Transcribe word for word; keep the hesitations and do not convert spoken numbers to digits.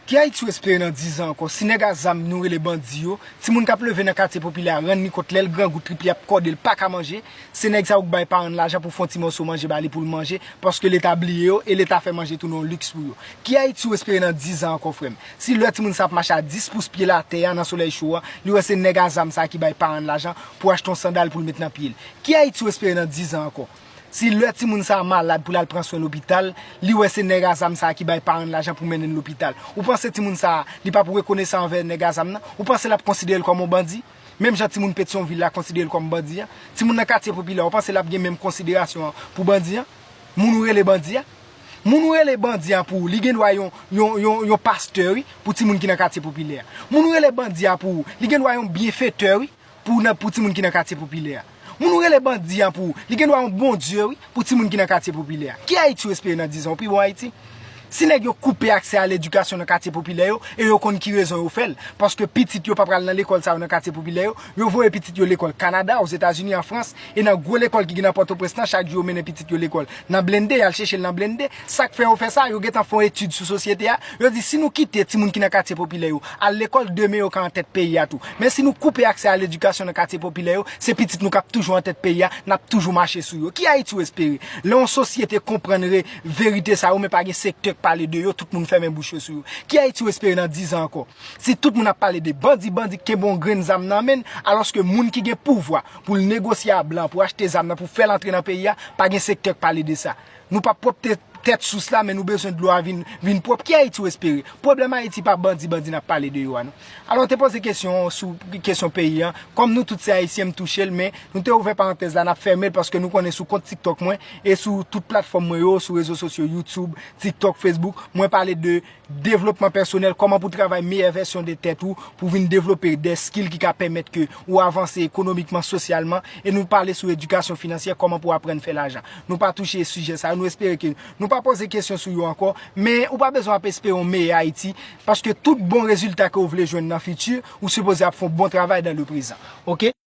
Ki Ayiti w espere nan diz an ankò? Si nèg a zam nou rele bandi yo, timoun k ap leve nan katye popilè a rann li kont lè l grangou trip li ap kòde l pa ka manje, se nèg sa yo k bay paran l lajan pou fè yon ti mòso manje ba li pou l manje, paske Leta bliye yo e Leta fè manje tounen yon liks pou yo. Ki Ayiti w espere nan diz an ankò, frè m? Si lè timoun sa ap mache a dis pous pye l atè a nan solèy cho a, li wè se nèg a zam sa ki bay paran l lajan pou achte yon sandal pou l met nan pye l. Ki Ayiti w espere nan diz an ankò? Si lè timoun sa a malad pou l al pran swen lopital, li wè se nèg a zam sa a ki bay paran l lajan pou mennen l lopital. Ou panse timoun sa a, li p ap rekonesan anvè nèg a zam nan? Ou panse l ap konsidere l kòm yon bandi? Menm jan timoun Petyonvil la konsidere l kòm bandi an, timoun nan katye popilè, ou panse l ap gen menm konsiderasyon an pou bandi an? Moun ou rele bandi a? Moun ou rele bandi a pou ou, li gen dwa yon, yon, yon, yon pastè, wi, pou timoun ki nan katye popilè a. Moun ou rele bandi a pou ou, li gen dwa yon byenfetè, wi, pou, nan, pou timoun ki nan katye popilè a. Moun ou rele bandi a pou ou, li gen dwa yon Bondye, wi, pou timoun ki nan katye popilè a. Ki Ayiti w espere nan diz an? Yon pi bon Ayiti? Si nèg yo koupe aksè a ledikasyon nan katye popilè yo, e yo konn ki rezon yo fè l, paske pitit yo pa pral nan lekòl sa yo nan katye popilè yo, yo voye pitit yo lekòl Kanada, Ozetazini, an Frans, e nan gwo lekòl ki gen nan Pòtoprens lan, chak jou yo mennen pitit yo lekòl nan blende, y al chèche l nan blende. Sa k fè yo fè sa? Yo gentan fè yon etid sou sosyete a. Yo di, si nou kite timoun ki nan katye popilè yo al lekòl, demen yo ka an tèt peyi a tou. Men si nou koupe aksè a ledikasyon nan katye popilè yo, se pitit nou k ap toujou an tèt peyi a, n ap toujou mache sou yo. Ki Ayiti w espere? Lè yon sosyete konprann re-, verite sa yo, men pa gen sektè k pale de yo, tout moun fèmen bouch yo sou yo. Ki Ayiti w espere nan diz an ankò? Si tout moun ap pale de bandi, bandi k kenbe yon grenn zam nan men l, alòske moun ki gen pouvwa pou l negosye a blan, pou achte zam nan, pou fè l antre nan peyi a, pa gen sektè k pale de sa. Nou p ap pwòpte tèt sous la, men nou bezwen dlo a vin, vin pwòp. Ki Ayiti w espere? Pwoblèm Ayiti pa bandi, bandi n ap pale de yo a, non. Alò, w te poze kesyon sou kesyon peyi an. Kòm nou tout se Ayisyen, m touche l, men nou te ouvè parantèz la, n ap fèmen l paske nou konnen sou kont TikTok mwen e sou tout platfòm mwen yo, sou rezo sosyo, YouTube, TikTok, Facebook, mwen pale de devlopman pèsonèl, kòman pou travay meyè vèsyon de tèt ou, pou vin devlope de skill ki ka pèmèt ke ou avanse ekonomikman, sosyalman, e nou pale sou edikasyon finansyè, kòman pou aprann fè lajan. Nou pa touche sijè sa yo, nou espere ke nou pa poze kesyon sou yo ankò, men ou pa bezwen ap espere yon meyè Ayiti, paske tout bon rezilta ke w vle jwenn nan fiti, ou sipoze ap fè yon bon travay dans le présent. Oke?